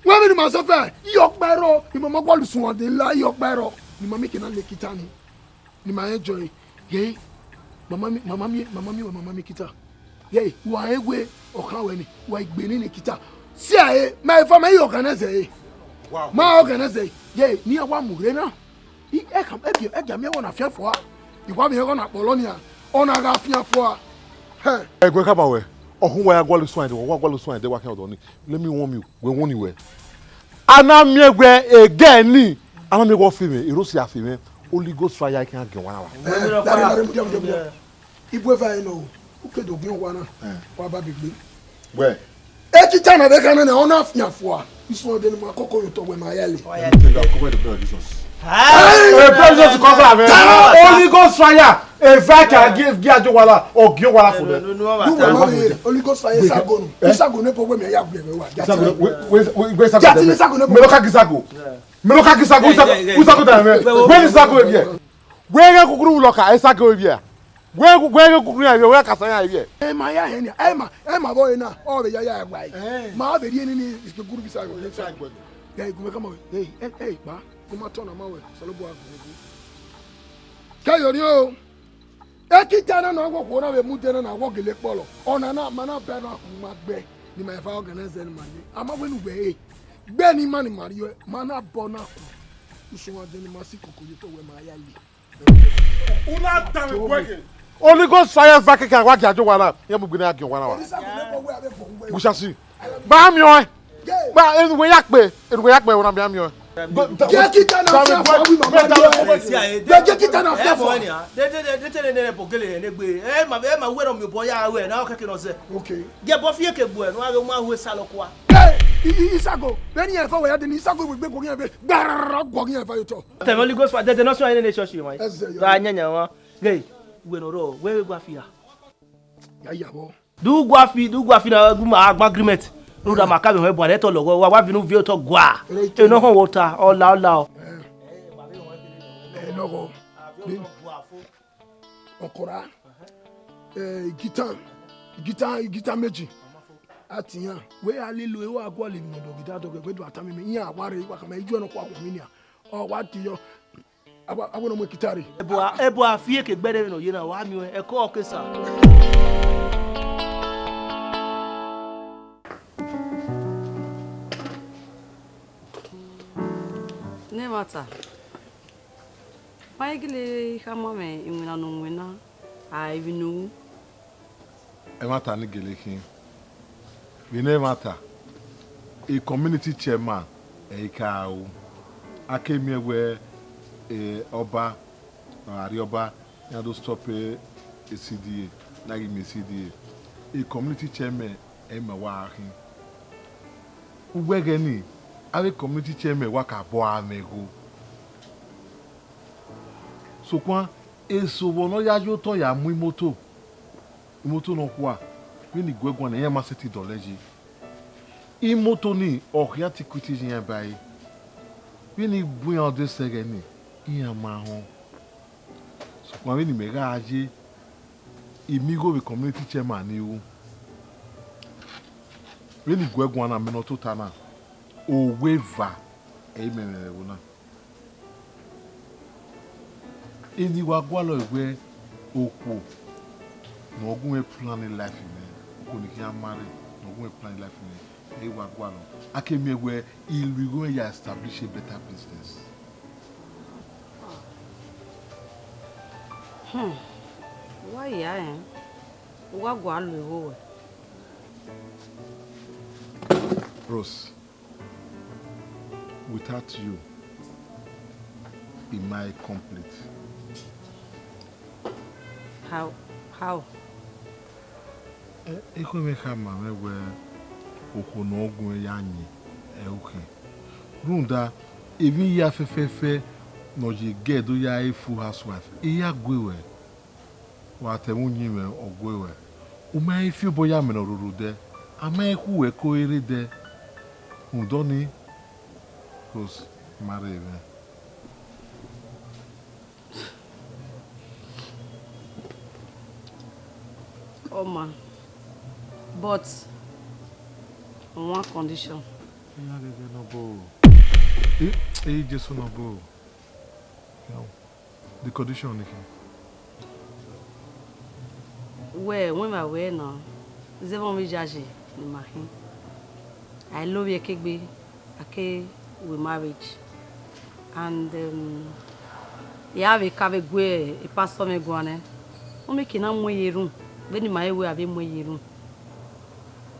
Wẹ vbene ima sọfẹ. Iye ọkpa ẹrọ, ima ma gualọ usun ọdẹ la iye ọkpa ẹrọ. Ne ima miẹn eke na la ekita ni. Ne ima enjoy. Ye, mama mi, mama mi, mama mi, mama mi ekita. Ye, wa ewe ọkhan wẹ ni, wa egbe ni ne ekita. Si a e, ma eva ma i organize e. Wow. Ma organize e. Ye, ne iran wa mu rre na. I, ẹ ka, ẹ gie, ẹ gie a miẹn ẹghẹ na fian fua. I wa miẹn ẹghẹ na kpọlọ nia. Ọ na gha fian fua. Hẹ. Ẹguẹ khama wẹ, ọkhọ uwa ya gualọ usun ẹdẹ, wa gualọ usun ẹdẹ wa khian ọdọ ni. Let me warn you, wẹ wọni wẹ. A na miẹn wẹ egẹ ni, a na miẹn wẹ ọ fi mwẹ, erosi a fi mwẹ, Holy Ghost fire kan gie ọmwa na wa. Eh, lare, lare, mudia, mudia, mudia. Ibu eva ẹre nọ, u ke do gie ọmwa na, eh, wa ba bi gbe. Wẹ. Ekita na vbe kha nene, ọ na fian fua. Isun ọdẹ ne ma koko ye otọ wẹ ma ya le. Take that, cover the blood of Jesus. Ah! Eh, blood of Jesus cover, man. Holy Ghost fire. Eva ka gi, gi ajo wala, ọ gie wala fo dẹ. No, no, no, no, no, no, no, Holy Ghost fire, Isago nu. Eh? Isago ne po wẹ mẹ ya gbe wẹ wa. Isago, we, we, we, we Isago. Jati dẹ. Isago ne po. Mẹ no ka gi Isago. Yeah. Mẹ no ka gi Isago, yeah, Isago, yeah, yeah, Isago da mẹ. Wẹ, wẹ, wẹ ni Isago ye. Wẹ ghe kukuru lọ ka, Isago ye. Wẹ, wẹ ghe kukuru ya ye, wẹ ka sa ya ye. Ẹ ma ya hẹ nia, ẹ ma, ẹ ma vbe ọre na, ọ vbe ya ya gba. Eh. Ma vbe rie ni ni kukuru bi Isago. Isago. Ya igun mẹ kama, hey, hey, hey, kpa. Ku ma tọ na ma wẹ, Osanobua gu gu. Ke yo rie o. Ekita na ne ọ wọ okhuo na vbe mu de na, ne a wọ gele kpọlọ. Ọna na, ma na bẹ na ku ma gbe, ne ima eva organize ne ima ye. A ma wẹ ne uwẹ re. Gbe ne ima ne ima rrie, ma na bọ na ku. Usun wa de ne ima si koko ye otọ wẹ ma ya ye. U na da mwẹ guẹ ke. Holy Ghost fire va keke a wa gie ajo wa na. Iran mu gbe ne a gie wa na wa. We shall see. Ba miẹn ọẹn. Ba, enu wẹ ya kpe, enu wẹ ya kpe, wẹ na miẹn miẹn ọẹn. Gie kita na fian fua, wi mama ni. Gie kita na fian fua. De, de, de, de, te ne ne bogele ne gbe. Eh, ma, eh, ma wẹ no mi obọ ya wẹ na, o keke nọ zẹ. Okay. Gie bọ fi eke gbuẹ, no a ghe ma hu esa lọ kua. Eh, i, i, Isago, vbene iran fo wẹ ya de ni, Isago wẹ gbe guọghọ iran vbe, gbarara guọghọ iran vbe otọ. Tẹmẹ Holy Ghost fire, de, de nọ sọ iran ne church, man. Ẹzẹ, ya. Ra nyanya wan. Ghe, wẹ nọ rọ, wẹ vbe gua fia. Ya, ya, vbọ. Do gua fi, do gua fi na gu ma agba agreement. Rhunmwuda ma ka vbe họn ẹbua rẹ tọ lọghọ, wa, wa vbe unu viẹ otọ gua. Eno họn wota, ọ la, ọ la o. Eh, lọghọ. Ọkọ ra. Eh, igitan, igitan, igitan meji. A ti yan. Wẹ a lele, wa gualọ emwi ne ọ dọghe da dọghe, wẹ do a tama mẹ, iran wa rre, wa khama, ijuẹ nọ kua wọ mi nia. Ọ wa ti yọ. Awa, awa ne ọ mu ekita rre. Ẹbua, ẹbua fi eke gbe ẹre vbene ọ ye na, wa miẹn ọẹn, ẹko ọ ke sa. Ne ẹmwata, ma i gele khama mwẹ iwinna ne u winna, a, emwi ne u ru. Ẹmwata ni gele khin. Vbe ne ẹmwata, e community chairman ẹ i ka ru. A ke miẹn wẹ, eh, ọba, arriọba, iran do stop, eh, C D A, na ghi miẹn C D A. E community chairman ẹ i ma wa khin. Uwẹ ẹghẹ ni, avbe community chairman wa ka bọ a mwẹ igho. Sokpan, eso vbọ ne ọ ya ye otọ ya mu imoto, imoto nọkhua, vbene I guẹ guan na, iran ma sẹtin dọlọ yi. Imoto ni, ọ khian antiquity ye iran ba ẹre. Vbene I bu iran odẹ sẹ ẹghẹ ni, iran ma họn. Sokpan vbene imẹ gha ye, I miẹn igho vbe community chairman ni ru. Vbene I guẹ guan na, mẹ ne ọ tota na, owa eva ẹ i mẹ mwẹ vbe ẹvbo na. Eni wa gualọ wẹ okhuo ne ọ gu mwẹ plan life mwẹ, okhuo ne I khian marry, ne ọ gu mwẹ plan life mwẹ, ẹ i wa gualọ. A ke miẹn wẹ I lu igho mwẹ ya establish a better business. Hmm. Wa ya rẹn, u wa gua lu igho wẹ. Rose, without you, I ma complete. How? How? Ekhọe mwẹ khama mwẹ wẹẹ okhuo ne ọ gu ẹre ya yin ẹre ukhin. Rhunmwuda, emwi hia fẹfẹfẹ ne ọ ye gẹ do ya re full housewife, I ya gue ruẹ. Wa ta ẹmwẹ uyinmwẹ, ọ gue ruẹ. U ma he fi obọ ya mẹ ne ọ rhorho odẹ, a ma he khu ruẹ ko rre dẹ. Rhunmwuda ọnii, Rose, ma rre mwẹ. Ọ ma, but on one condition. Iran ghẹghẹ nọ bọ o. Eh, eh, Jesu nọ bọ o. The condition ni khin. Wẹ, wẹ ma wẹ nọ, zẹ vbe ọ vbe yayi ne ima khin. A i lovbiẹ ke egbe, a ke we marriage. And, um, I ya vbe ka vbe gu e pastor mwẹ guan nẹ. Ọ miẹn ke I na mu ẹre ye erhunmwu, vbene ima he wẹ a vbe mu ẹre ye erhunmwu.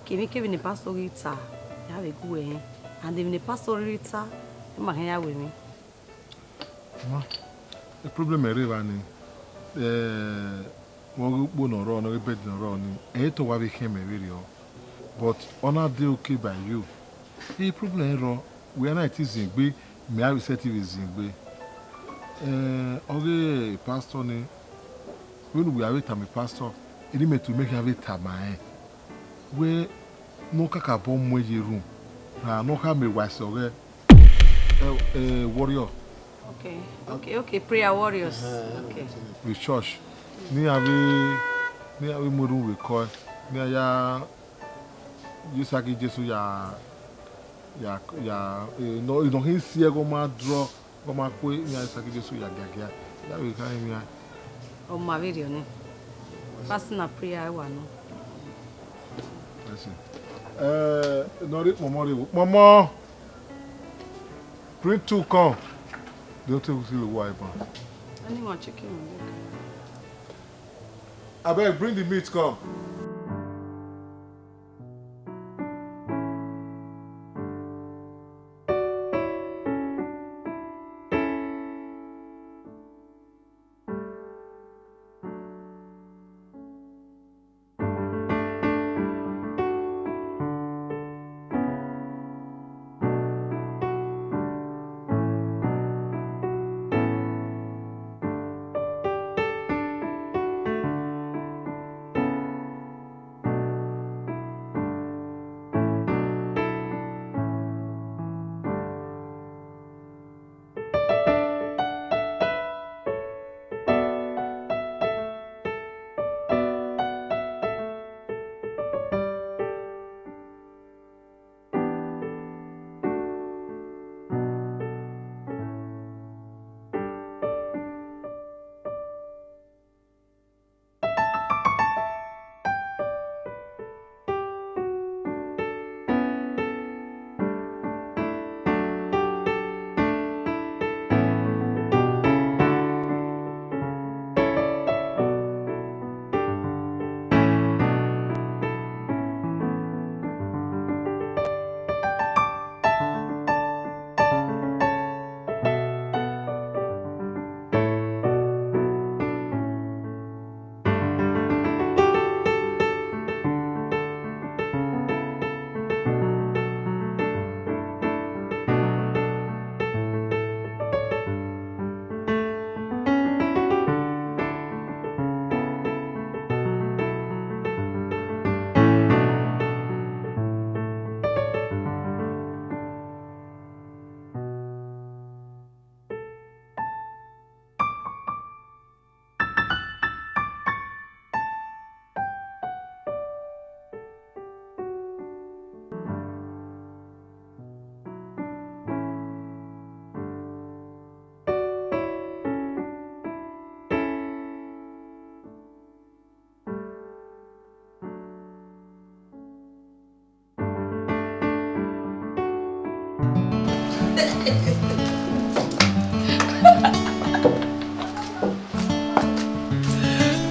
Kevbe kevbe ne pastor ghi ta, I ya vbe gu ẹre hẹn. And emwi ne pastor rhirhi ta, ima hẹn ya ru emwi. Ma, e problem ẹre evba ni, eh, vbe ọ ghe ukpo ne ọ rrọọ, ne ọ ghe bed ne ọ rrọọ ni, ẹ i te wa vbe khian mẹ vberriọ. But ọ na dey okay by you. E problem ẹre rrọọ, wẹ a na i te ziengbe, mẹ a vbe sẹtin vbe ziengbe. Eh, ọ ghe pastor ni, vbene uwẹ a vbe tama pastor, eni mẹ tu mẹ khian vbe tama rẹn. Wẹ ne ọ kakabọ mu ẹre ye erhunmwu, ra ne ọ khama wa ẹse ọghẹ, eh, eh, warrior. Okay, okay, okay, prayer warriors. Okay. Vbe church, ne iran vbe, ne iran vbe mu erhunmwu vbe kọe, ne iran ya, Jesu a ghi Jesu ya, ya, ya, eh, nọ, nọ khin si ẹghẹ ọ ma drọ, ọ ma kue, iran Jesu a ghi Jesu ya giagia, ya vbe kha emwi iran. Ọ ma vberriọ nẹ. Fasting and prayer wa nọ. Ẹ sẹ. Eh, nọ rre kpọnmọ rre, kpọnmọ. Bring two come. Don't take the water. Anyone chicken will make. Abeg, bring the meat come.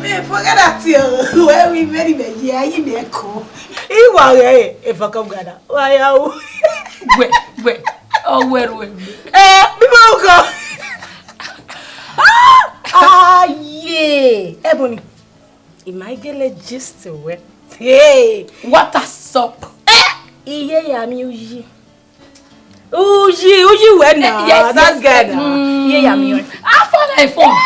Wẹ, forget that thing o. Wẹ, wẹ, very, very, yeah, you be a cool. Iwa rẹ, eva ka gada. Wa ya u. Wẹ, wẹ, ọ wẹ ru ẹmwẹ. Eh, mi ma u kọ. Ah, ah, yeah. Ebony. I ma i gele Let gist wẹ. Hey, what a sup? Eh, iye ya mi uyi. Uyi, uyi wẹ na. Yes, that yes, girl yes. Na. Mm. Iye ya mi. How far na phone?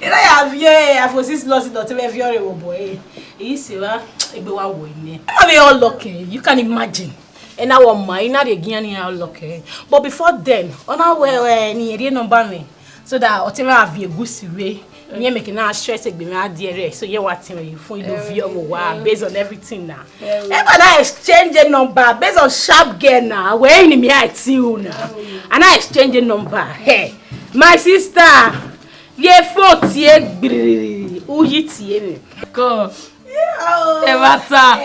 Ina ya vie, I for six lost it, not even viore wo boy. He say wa, egbe wa wo ine. I be all lucky. You can imagine. And I want my, ina de gian ni all lucky. But before then, ona we, we ni ere number me. So that ọtẹn mwẹ a viọ egusi rre, iran make na stress egbe mwẹ a die rre, so iran wa tẹn mwẹ fun ido viọ vbe owa based on everything na. Ever na exchange a number based on sharp girl na, wẹ ni mi a ti u na. I na exchange a number. Hey, my sister, ye phone tie gbiriri, uyi tie mi. Ko. Ẹ vba ta.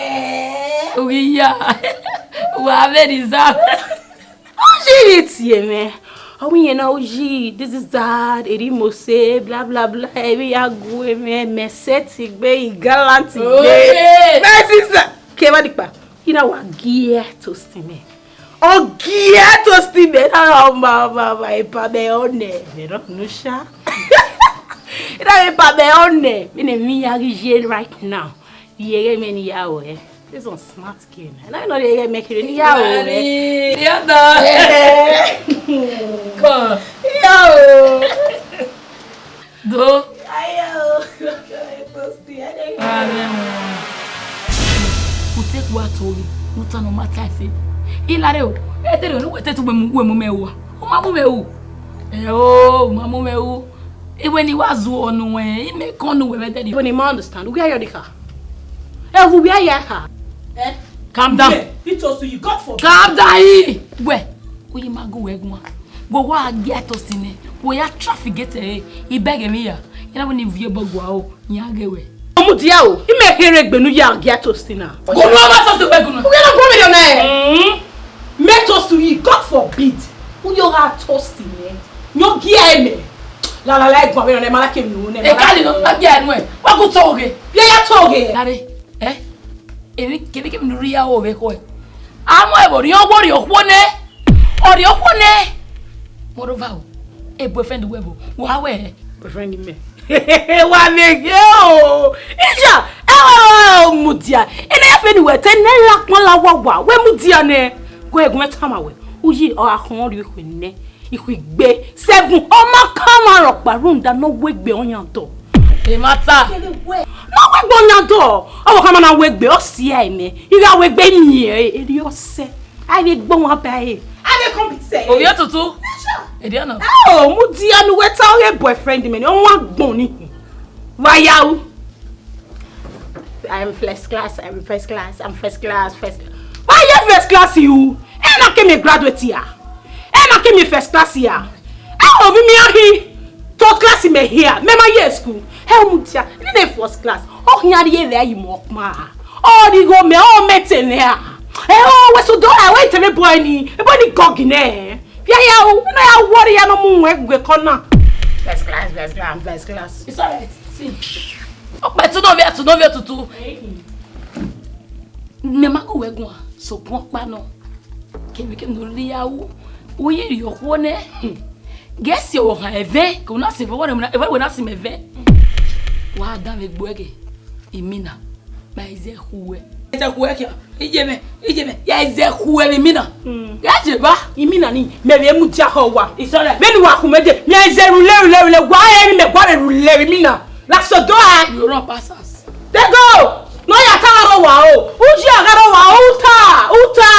Ughi ya. Wa vbe ni za. Uyi ghi tie mwẹ. Ọ wẹ iyẹn na uyi, this is that, eri mose, bla bla bla, eri ya gu mwẹ, mẹ set gbe, i gallant gbe. Okay. My sister, ke vba dikpa, ina wa gie toast mẹ. Ọ gie toast mẹ, na ọ ma ma ma, epa mẹ ọ nẹ, mẹ nọ nu sha. Ina epa mẹ ọ nẹ, mẹ ne mi ya ghi ye right now. Iye ghẹ mẹ ni ya ru ẹ. This one smart girl. Na nọ iye ghẹ mẹ kherhe ni ya ru ẹ. Mari, ya da. Eh. Come. Yo. Do. Ayo. Toasty, I dey. Amen. U take what to you. U turn on my time say. Ilare o. E tere o, we te tu we mu, we mu mẹ ru. U ma mu mẹ ru. Eh o, u ma mu mẹ ru. Iwe ni wa zuọ nuẹn, imẹ kọn nuẹn vbe ẹdẹrriọ. Iwe ni ma understand, ugia yọ dikha. Ẹ, ugia ya kha. Eh? Calm down. Iye, Peter Osuyi, God forbid. Calm down, yi. Wẹ, uyi ma gu wẹ guan. Wẹ wa gia toast nẹ, wẹ ya traffic gate ẹre, ibẹghe emwi ya. Ina wẹ ni viẹ bọ gua o, yan ghe wẹ. Ọ mudia o, imẹ kherhe egbe ne u ya gia toast na. Gunu ọmọ toast wẹ gunu. Ugia na gu mẹ nẹ. Mm. Mẹ toast yi, God forbid. U yo gha toast nẹ. Yan gia mẹ. La la la, ẹgbọn vbe nọ nẹ, ma la ke nu nẹ. E ka ni nọ, ma gia nu ẹ. Wa gu to ghe. Bia ya to ghe. Lare, eh? Emwi kevbe kevbe ne u rhie aro vbe ekhọe. A mu ẹvbo rhiọn, wo rhie okhuo nẹ. Ọ rhie okhuo nẹ. Moreover o, e boyfriend wẹ vbo, wa wẹ hẹ? Boyfriend mẹ. Wa vbe ghe o. Iye, ẹ wa mudia. Ene ya fe ni wẹ te ne la kpọn la wa wa, wẹ mudia nẹ. Gu ẹgun mẹ tama wẹ. Uyi ọ gha khọn rhie ikhue nẹ. Ikhue igbe seven, ọ ma ka ma rhọkpa rhunmwuda ne ọ wegbe ọyan dọ. E ma ta. Ne ọ wegbe ọyan dọ, ọ wa khama na wegbe, ọ si a mẹ. I gha wegbe miẹn, erriọ sẹ. A vbe gbọn wan ba ẹre. A vbe kọn bi sẹ. Ovbi otutu. Erriọ nọ. Ẹ o, mudia ne uwẹ ta ọghe boyfriend mẹ ni, ọ wan gbọn ni. Wa ya ru. I'm first class, I'm first class, I'm first class, first class. Why you first class you? Ẹ na ke mi graduate ya. Ẹ na ke mi first class ya. Ẹ ovbi mi a hi third class mẹ hia, mẹ ma ye school. Ẹ mudia, ni ne first class. Ọ khian rhie vbe yi mọ kpa. Ọ righo mẹ, ọ mẹ te nẹ a. Ẹ o, wẹ so do, ẹ wẹ te me boy ni, e boy ni gọgi nẹ. Ya ya o, na ya worry ya no mu wẹ gbe kọ na. First class, first class, first class. It's all right. See. Okpẹ tu no via, tu no via tutu. Mẹ ma ko wẹ guan, so guan kpa nọ. Kevbe kevbe no li ya u, u ye ri okhuo nẹ. Gẹsi o han ẹvẹn, ke u na si vbe wẹ na, vbe wẹ na si mẹ ẹvẹn. Wa dan vbe gbe ẹghe, imina. Ma ẹzẹ khuẹ. Ẹzẹ khuẹ kia. Iye mẹ, iye mẹ. Ya ẹzẹ khuẹ vbe imina. Mm. Ya je ba. Imina ni, mẹ vbe mu dia họ wa. Isọlẹ. Vbene wa khu mẹ dee, mẹ ẹzẹ rule, rule, rule. Wa ẹre mẹ, wa vbe rule vbe imina. Lasodo a. You run pass us. They go. No ya ta aro wa o. Uji agaro wa o, uta, uta.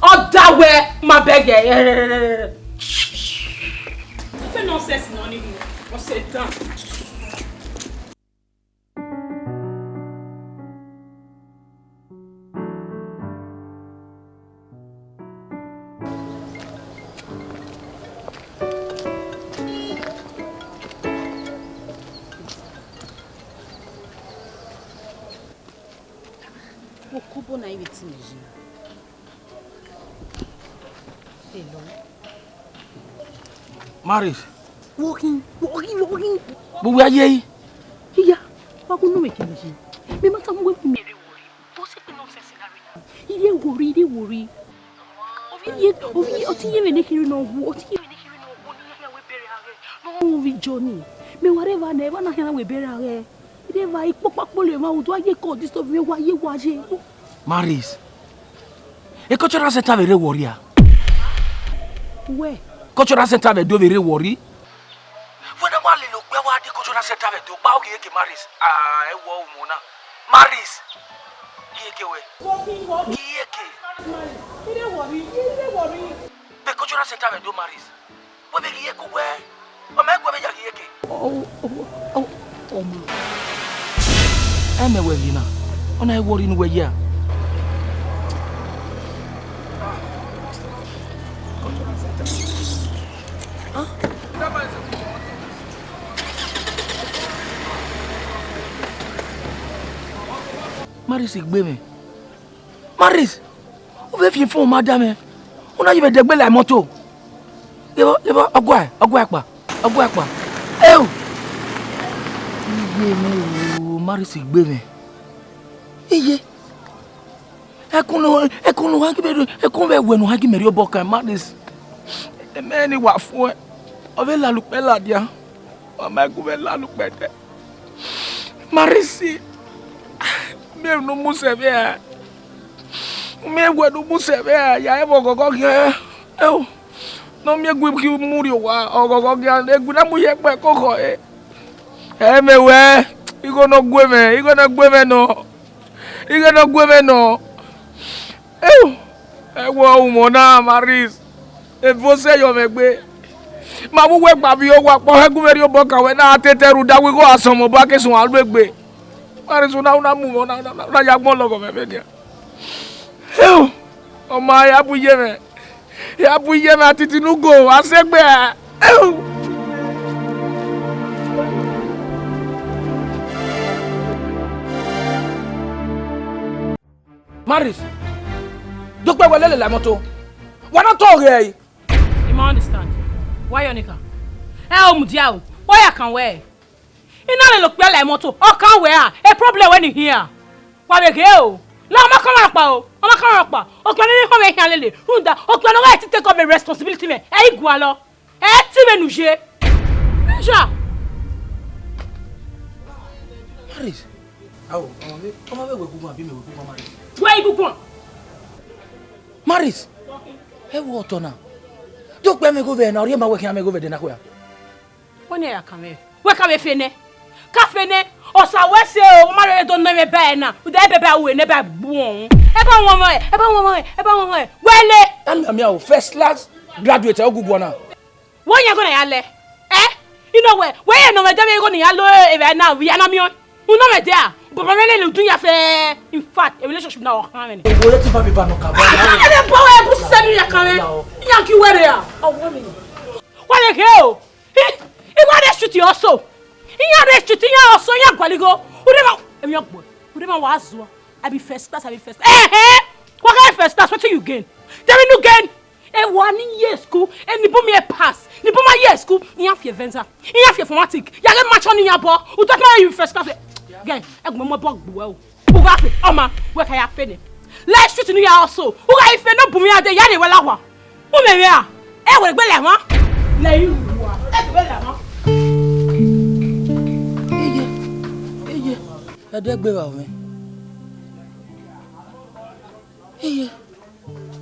Ọda wẹ ma bẹgẹ. Ife nonsense nọ ni. Ọ sẹ dan. Okobo na ivbi ti mẹ yi. Hello. Marriage. Walking, walking, walking. But we are here. Iya, wa ko no me kele yi. Me ma ta mu we mi re wori. To se pe nonsense na re na. Ire wori, ire wori. Ovi ye, ovi ye, oti ye me ne kiri no wu, oti ye me ne kiri no wu ni ya we bere aghe. No wu vi Johnny. Me whatever ne, wa na ya we bere aghe. Ẹ ma, ikpọkpa kpolo emwa, udu a ye call disturb mwẹ, wa ye, wa ye. Maris, e cultural center vbe rre Warri a? Wẹ? Cultural center vbe do vbe rre Warri. Wẹ na wa lele okpia wa di cultural center vbe do, gba ọ ghi eke Maris. Ah, ẹ wọ umọ na. Maris, ghi eke wẹ. Ghi eke. Vbe cultural center vbe do, Maris. Wẹ vbe ghi eke wẹ. Ọ ma gu vbe ya ghi eke. Ọ, ọ, ọ, ọ ma. Ẹ mẹ wẹ ghi na. Ọ na i Warri ne uwẹ ya. Maris gbe mwẹ. Maris, u vbe fian ifun ma da mwẹ. U na ye vbe dẹgbe la imọto. Levba, levba, ọ guae, ọ guae kpa, ọ guae kpa. Eo! Iye mwẹ o, Maris gbe mwẹ. Iye. Ẹkun ne, ẹkun ne u ha gi mẹ, ẹkun vbe ẹwẹ ne u ha gi mẹ rhie obọ kan, Maris. Ẹmwẹ ni wa fuẹn, ọ vbe lala ukpẹ ladian, ọ ma gu mwẹ lala ukpẹ dẹ. Maris, miẹn ne u mu sẹ vbe a, miẹn wẹ ne u mu sẹ vbe a, ya ẹvbo ọghọghọ khian. Eo, ne ọ miẹn gu ghi mu rrie owa, ọghọghọ khian, egbe na mu ye ẹkpẹ koko ẹre. Ẹ mẹ wẹ, igho ne ọ gue mwẹ, igho ne ọ gue mwẹ nọ. Ighe ne ọ gue mwẹ nọ. Eo, ẹ wọ umọ na, Maris. Evo sẹ yọ mwẹ gbe. Ma vbe uwẹ gba vbe owa kpọ hẹ gu mwẹ rhie obọ kan wẹ na tete rhunmwuda wẹ igho a sọmọ obọ a ke sunu a lu egbe. Maris, una, una mu mwẹ, una, una, una ya gbọn lọghọ mwẹ vbe nian. Eo, ọ ma ya bu iye mwẹ. Ya bu iye mwẹ atiti ne ugo, a sẹ egbe a. Eo. Maris, do kpẹ wẹ lele la imọto. Wa na tọ ghe ẹre. I ma understand. Why your nigga? Ẹ o mudia o. Why ya kan wẹ? I na lele okpia la imọto. Ọ kan wẹ a. A problem wẹ ni hian. Wa vbe ghe o. La ọmọ kan rọkpa o. Ọmọ kan rọkpa. Okpia ne họn vbe hian lele. Rhunmwuda okpia ne ọ gha ti take up responsibility mwẹ. Ẹ i gualọ. Ẹ ti vbe nu ye. Nisha. Maris. Awo, ọmọ vbe, ọmọ vbe wẹ guguan abi mẹ wẹ guguan, Maris? Wẹ i guguan. Maris. Ẹ wo otọ na. Do kpẹ mẹ igho vbe na, ọ rhie ma wẹ khian mẹ igho vbe ẹdẹ na khua. Wẹ ne ya kan mwẹ. Wẹ ka vbe fe nẹ. Ka fe nẹ. Osa wẹ sẹ o, ma rẹrẹ do nọ mwẹ ba ẹre na. Uda ẹbẹba ru nẹ ba gbuọn. Ẹ ba wọn ọmọ ẹ, ẹ ba wọn ọmọ ẹ, ẹ ba wọn ọmọ ẹ. Wẹ le. Amia, amia o, first class graduate, ọ guguan na. Wẹ yan igho ne a ya lẹ? Ẹ? I nọ wẹ, wẹ ye nọ mwẹ dẹ vbe igho ne I ya lo evba na, vbe I ya na miẹn ọẹn? U nọ mwẹ dẹ a? Baba mwẹ lele udu ya fẹ. In fact, a relationship na ọ khan mwẹ nẹ. Wo ye ti ba mi ba nọ ka ba. Ẹ dẹ bọ wẹ bu sẹ ne u ya kan mwẹ. I yan ki wẹ rre a. Ọ wẹ mi. Wa vbe ghe o. I, I wa rest street also. I yan rest street, I yan also, I yan gualigho. U de ma, emi ọgbọ. U de ma wa zua. I be first class, I be first class. Eh, eh. What kind of first class? Wetin you gain? Tell me you gain. E wa ni ye school, e ni bu mi e pass. Ni bu ma ye school, I yan fi Venza. I yan fi informatic. Ya get match on yan bo. U talk about you first class. Guy, e gbọmọ bo gbuẹ o. U gha fe, ọma, wẹ ka ya fe nẹ. Let's shoot in here also. U gha ife no bu mi ade, ya de wẹ la wa. U mẹ vbe a? Ẹ wẹ gbe lẹ wan. Lẹ yu wa. Ẹ gbe lẹ wan. Eye, eye. Ẹ dẹ gbe wa wẹ. Eye.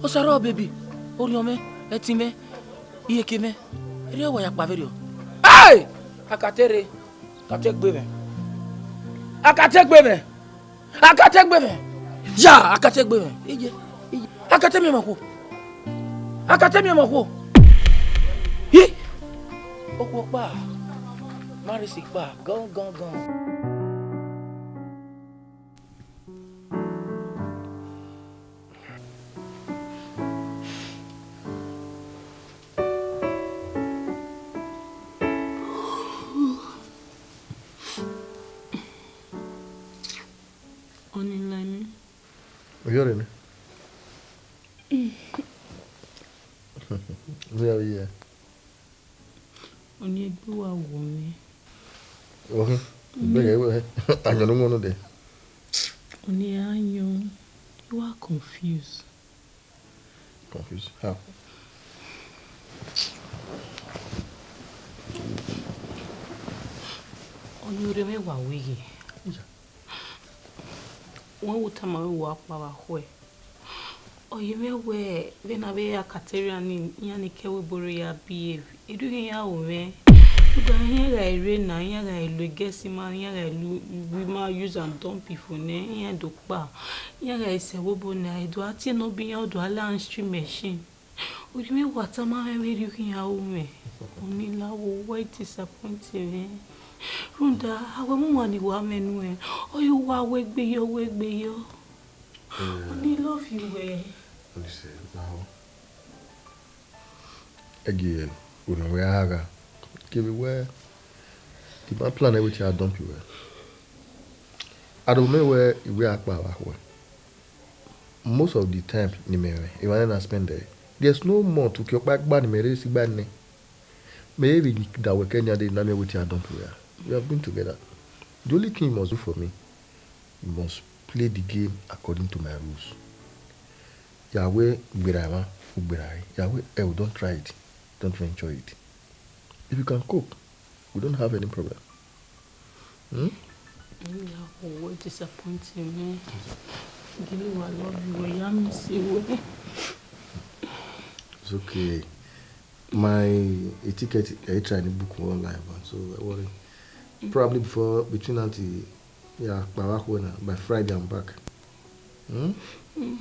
Osaro baby, orhiọn mwẹ, ẹtin mwẹ, iyeke mwẹ. Erriọ wa ya kpa vberriọ. Hey! Akate rre. Akate gbe mwẹ. Akate gbe mwẹ. Akate gbe mwẹ. Ya, akate gbe mwẹ. Iye, iye. Akate miẹn ma khuo. Akate miẹn ma khuo. Hi. Okhuo kpa. Marisi kpa. Gan, gan, gan. Ọni la emwi. Oyọrre nẹ. Wẹ a vbe ye? Ọni egbe wa wọ mwẹ. Ohin, egbe ghe wẹ, ayọn ne u wọn nodẹ. Ọni ayọn, I wa confuse. Confuse? How? Ọni orre mwẹ wa weghe, Wẹ u tama wẹ wa kpa vbe akhuẹ. Ọ ye mwẹ wẹ vbene avbe Algeria ni, iran ni ke ẹvbo ebo rre ya behave, erriọ iran ru mwẹ. Rhunmwuda iran gha rre na, iran gha lu egesi ma, iran gha lu, we ma use and dump ifo nẹ, iran do kpa. Iran gha sẹ ẹvbo ebo na, e do a tie nọ bu iran, ọ do a la iran street machine. Orhiọn mwẹ wa tama mwẹ vbe erriọ iran ru mwẹ. Ọni la wo wa disappoint mwẹ. Rhunmwuda, a wẹ mu wan ni wa mwẹ nuẹn, ọ ye wa wẹ egbe yọ, wẹ egbe yọ. Ọni love you wẹ. Ọni sẹ, na ho. Ẹgie, unu wẹ a gha. Kevbe wẹ, the man plan everything a dump you wẹ. Aro mẹ wẹ, I wẹ a kpa vbe akhuẹ. Most of the time ni mẹ mwẹ, emwa na spend there. There's no month, uki ọkpa gba ni mẹ rre si gba nẹ. Mẹ vbe da wẹ kẹ nian de na miẹn wetin a dump wẹ. We have been together. The only thing you must do for me, you must play the game according to my rules. Ya wẹ gberra emwa, u gberra ẹre. Ya wẹ, eh, we don't try it, don't venture it. If you can cope, we don't have any problem. Hmm? Ìyàwó wẹ disappoint me. Gilly wa love you, wẹ ya miss you wẹ. It's okay. My, a ticket, I try to book online, but so I worry. Probably before, between now till, yeah, by Friday I'm back. Hmm? No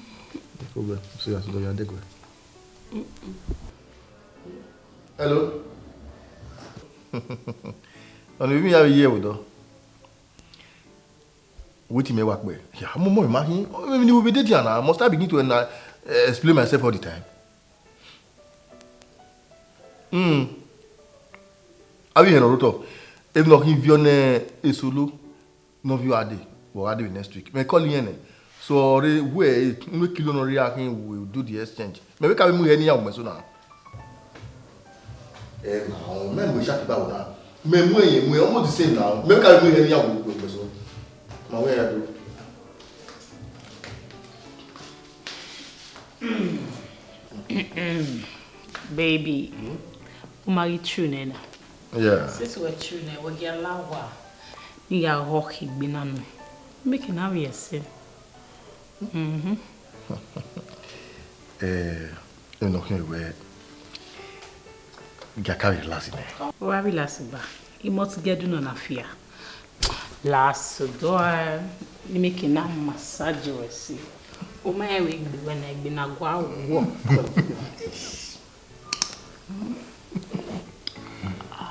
problem. So you have to do your day. Hello? Ọni vbe ya vbe ye ẹvbo dọ. Wetin mẹ wa kpẹ? Ya, mo mọ ima hin. Ọ, mi ni we be dey there now. Must I begin to, uh, explain myself all the time? Hmm. Avbe ihe nọ rre otọ. Emwi ne ọ khin viọ ne Esolo ne ọ viọ a dee, vbe ọ gha dee vbe next week. Mẹ call iran nẹ. So, ọ rre wẹ, unu kilo nọ rre a khin, we will do the exchange. Mẹ vbe ka vbe mu ihe ne iran wu mẹ so na. Eh, na, mẹ mu shark ba wẹ na. Mẹ mu ẹyẹn mu, almost the same na. Mẹ vbe ka vbe mu ihe ne iran wu mẹ so. Ma wẹ ya do. Baby, u ma ghi true nẹ na? Yeah. Since wẹ true nẹ, wẹ gia la owa ne I gha ghọ khian egbe na nuẹn. Make I na vbiẹ ẹse. Mhm. Eh, emwi ne ọ khian wẹ, gia ka vbe relax nẹ. Wa relax ba, I must get do nọ na fia. Last door, ni make na massage wẹ si. O ma rẹn wẹ egbe wẹ na, egbe na gua wọ.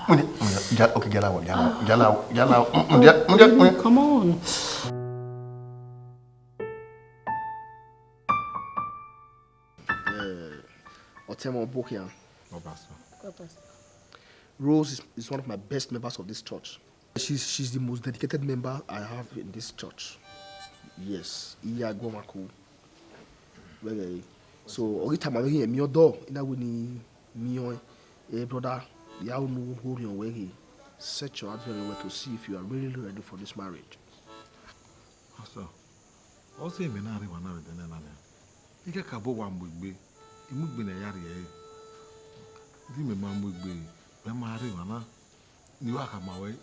Mundia, mundia, ja, okay, jala, jala, jala, jala, mundia, mundia, mundia. Come on. Eh, Otemo Bokian. Oh, Pastor. Rose is, is one of my best members of this church. She's, she's the most dedicated member I have in this church. Yes, iya goma ko. Where, so, ọ ghi tama mwẹ ghi emi ọdọ, I na wẹ ne I miẹn ọẹn. Eh, brother, ya unu ho orhiọn wẹ ghe, search your heart very well to see if you are really ready for this marriage. Pastor, ọ sẹ mẹ na rre emwa na vbe ẹdẹnẹrẹ na nian. I kakabọ wa mu egbe, I mu egbe ne a ya rhie ẹre. Di mẹ ma mu egbe, mẹ ma rre emwa na. Ne I wa khama ruẹ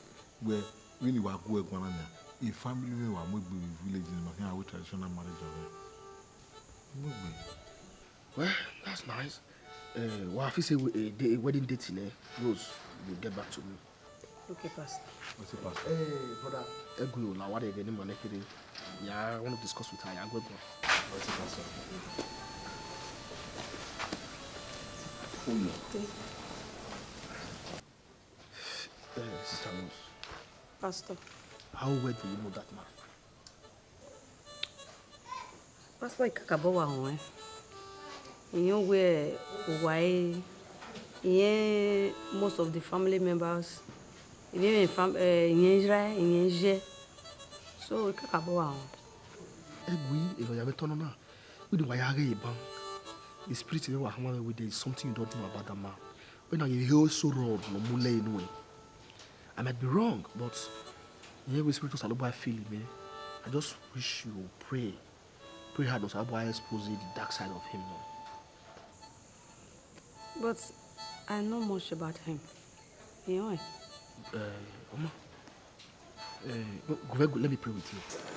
wẹ, vbene I wa gu ẹre guan na nian, e family mwẹ wa mu egbe vbe village ne ma khian ru traditional marriage ọghẹe. I mu egbe. Well, that's nice. Eh, wa fix a, a, day, a wedding date nẹ, Rose, you get back to me. Okay, Pastor. Okay, Pastor. Eh, brother, Egu, la wa de ni ma nekede. Yeah, I want to discuss with her. Ya gu ẹre guan. Okay, Pastor. Unu. Eh, Sister Rose. Pastor. How well do you know that man? Pastor, I kakabọ wa ruẹn. Iyẹn wẹ owa ẹre, iyẹn most of the family members, iyẹn fam-, eh, iyẹn Israel, iyẹn Iye. So, I kakabọ wa ruẹn. Egui, ero ya vbe tọnọ na. Vbene wa ya ghe ban, the spirit mwẹ wa khama mwẹ wẹ there is something you don't know about that man. Wẹ na ghe he so rod ne ọ mu lẹ enu ẹn. I might be wrong, but yeah, wẹ spirit Osanobua feel me. I just wish you pray. Pray hard, Osanobua expose the dark side of him now. But I know much about him. You know? Eh, Oma. Eh, go, go, let me pray with you.